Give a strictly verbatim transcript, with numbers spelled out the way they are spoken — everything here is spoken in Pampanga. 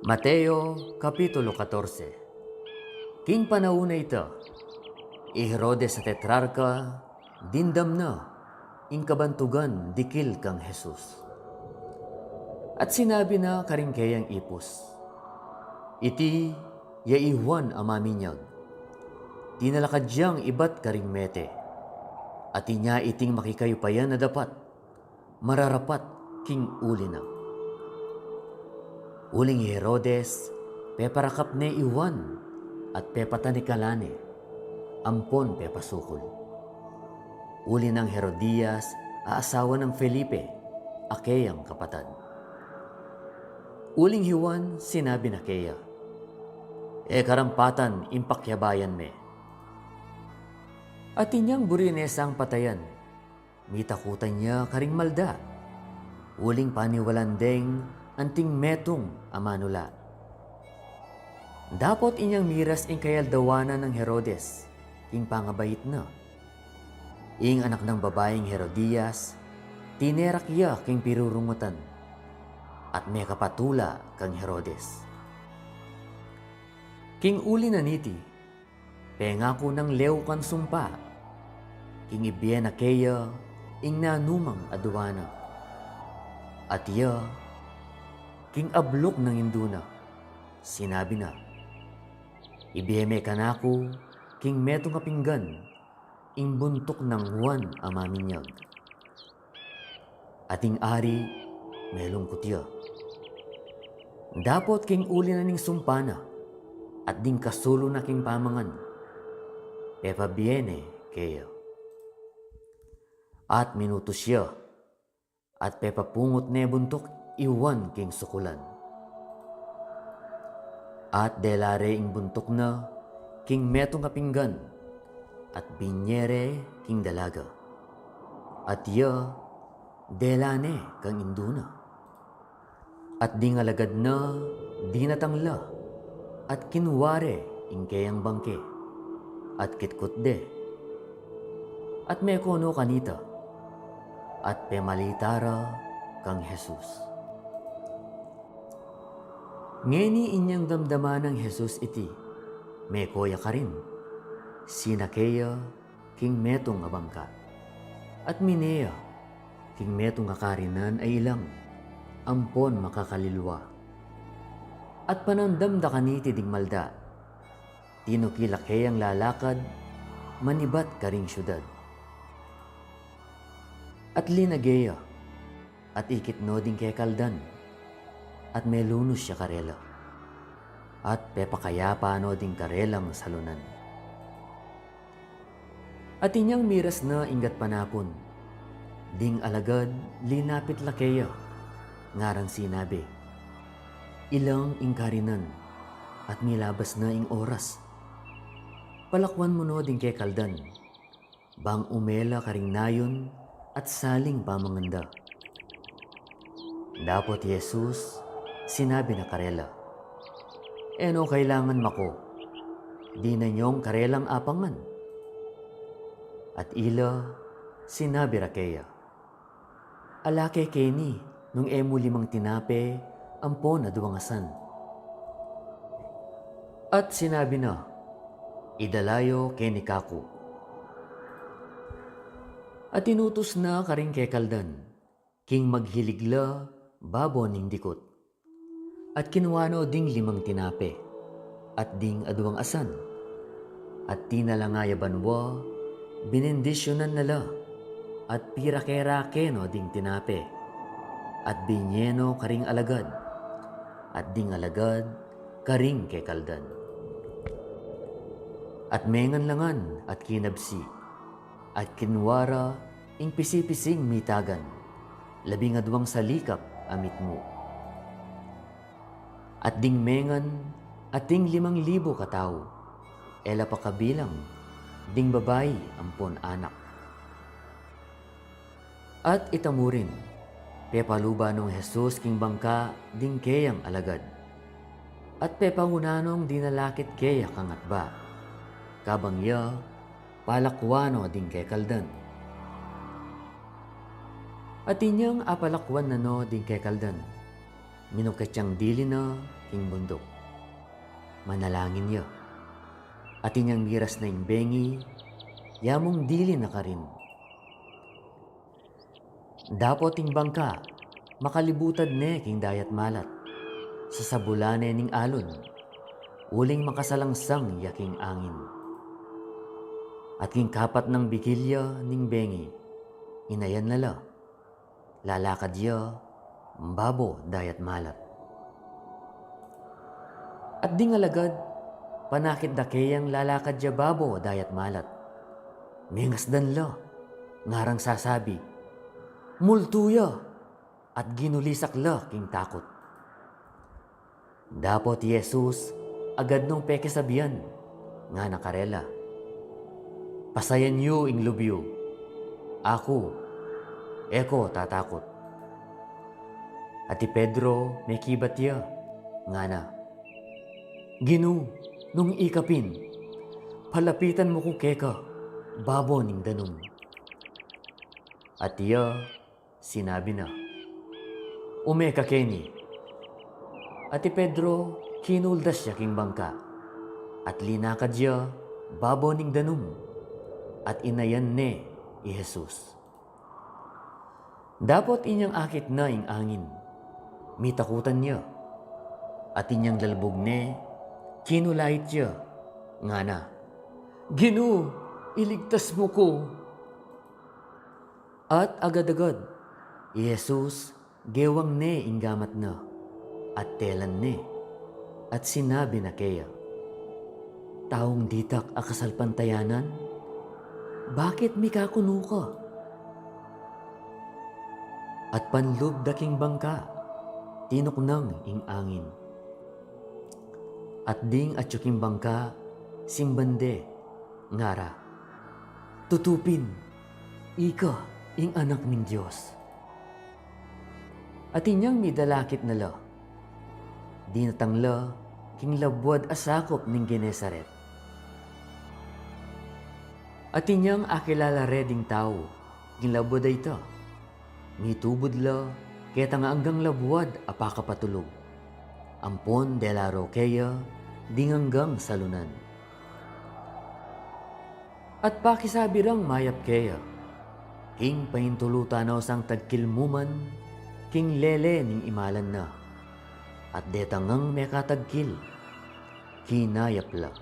Mateo, Kapitulo katorse. King panaun a ita, i Herodes a tetrarka dimdam na ing kabantugan dikil kang Jesus. At sinabi na karing keyang ipus, "Iti ya i Juan a Maminyag. Tinalakad yang ibat karing mete, at inya iting makikayupayan a dapat, mararapat king uli na." Uling i Herodes, peparakap ne i Juan, at pepatanikalan ne, ampon pepasukul. Uli nang Herodias, a asawa nang Felipe, a keyang kapatad. Uling i Juan, sinabi na keya, "E karampatan ing pakiabayan me." At inyang buri ne sang patayan, mitakutan ya karing malda, uling paniwalan deng anting metung a manula. Dapot inyang miras ing kayaldawanan nang Herodes king pangabait na, ing anak nang babaing Herodias, tinerak ya king pirurungutan, at mekapatula kang Herodes. King uli na niti, pengaku nang leukan sumpa, king ibie na keya ing nanumang aduana. At iya, king abluk nang indu na, sinabi na, "Ibie me kanaku king metung a pinggan ing buntuk nang Juan a Maminyag." At ing ari, melungkut ya. Dapot king uli na ning sumpa na, at ding kasulu na king pamangan, pepabie ne keya. At minutus ya, at pepapungut ne buntuk i Juan king sukulan. At dela re ing buntuk na king metung a pinggan, at binye re king dalaga. At iya, dela ne kang indu na. At ding alagad na dinatang la, at kinua re ing keyang bangke, at kitkut de, at meko no kanita, at pemalita ra kang Jesus. Ngeni inyang damdaman nang Jesus iti, meko ya karin, sinake ya king metung a bangka, at mine ya king metung a karinan a ilang ampon makakalilwa. At panandam da kaniti ding malda, tinuki la keyang lalakad manibat karing siudad. At linage ya, at ikit no ding kekaldan, at melunus ya karela, at pepakayapa no ding karelang salunan. At inyang miras na ing gatpanapun, ding alagad linapit la keya, ngarang sinabi, "Ilang ing karinan, at milabas na ing oras. Palakuan mu no ding kekaldan, bang ume la karing nayun at saling pamangan da." Dapot i Jesus, sinabi na karela, "E no kailangan mako, dinan yong karelang apangan." At ila, sinabi ra keya, "Ala ke keni nung e mu limang tinape ampon aduang asan?" At sinabi na, "Idala yo keni kaku." At inutus na karing kekaldan, king maghilig la babo ning dikut. At kinua no ding limang tinape, at ding aduang asan, at tinalanga ya banua, binendisyunan na la, at pirake-rake no ding tinape, at binye no karing alagad, at ding alagad karing kekaldan. At mengan la ngan at kinabsi, at kinua ra ing pisi-pising mitagan, labing aduang salikap a mitmu. At ding mengan ating limang libu katau, e la pakabilang ding babai ampon anak. At ita mu rin, pepaluban nong Jesus king bangka ding keyang alagad, at pepangunan nong dinalakit keya kangatba, kabang ya palakuan no ding kekaldan. At inyang apalakuan na no ding kekaldan, Minukat yang dili na king bunduk. Manalangin ya. At inyang miras na ing bengi, yamung dili na karin. Dapot ing bangka, makalibutad ne king dayat malat. Sasabulan ne ning alun, uling makasalangsang ya king angin. At king kapat nang bigilya ning bengi, inayan na la, lalakad ya babo dayat malat. At ding alagad, panakit da keyang lalakad ya babo dayat malat. Mengasdan la, ngarang sasabi, "Multu ya!" At ginulisak la king takut. Dapot i Jesus, agad nong pekisabian, ngana karela, "Pasayan yu ing lub yu. Aku, e ko tatakut." At i Pedro, mekibat ya, ngana, "Ginu, nung ika pin, palapitan mu ku keka babo ning danum." At iya, sinabi na, "Ume ka keni." At i Pedro, kinuldas ya king bangka, at linakad ya babo ning danum, at inayan ne i Jesus. Dapot inyang akit na ing angin, mitakutan ya, at inyang lalbug ne, kinulait ya, ngana, "Ginu, iligtas mu ku." At agad-agad, i Jesus, gewang ne ing gamat na, at telan ne, at sinabi na keya, "Taung ditak a kasalpantayanan, bakit mikakunu ka?" At panlub da king bangka, tinuknang ing angin. At ding atyu king bangka, simban de, ngara, "Tutu pin, ika ing Anak ning Dios." At inyang midalakit na la, dinatang la king labuad a sakup ning Genesaret. At inyang akilala re ding tau king labuad a ita, mitubud la keta nga anggang labuad a pakapatulug, ampon dela ro keya ding anggang salunan. At pakisabi rang mayap keya, king paintulutan na sang tagkil mu man, king lele ning imalan na. At detang mekatagkil, kinayap la.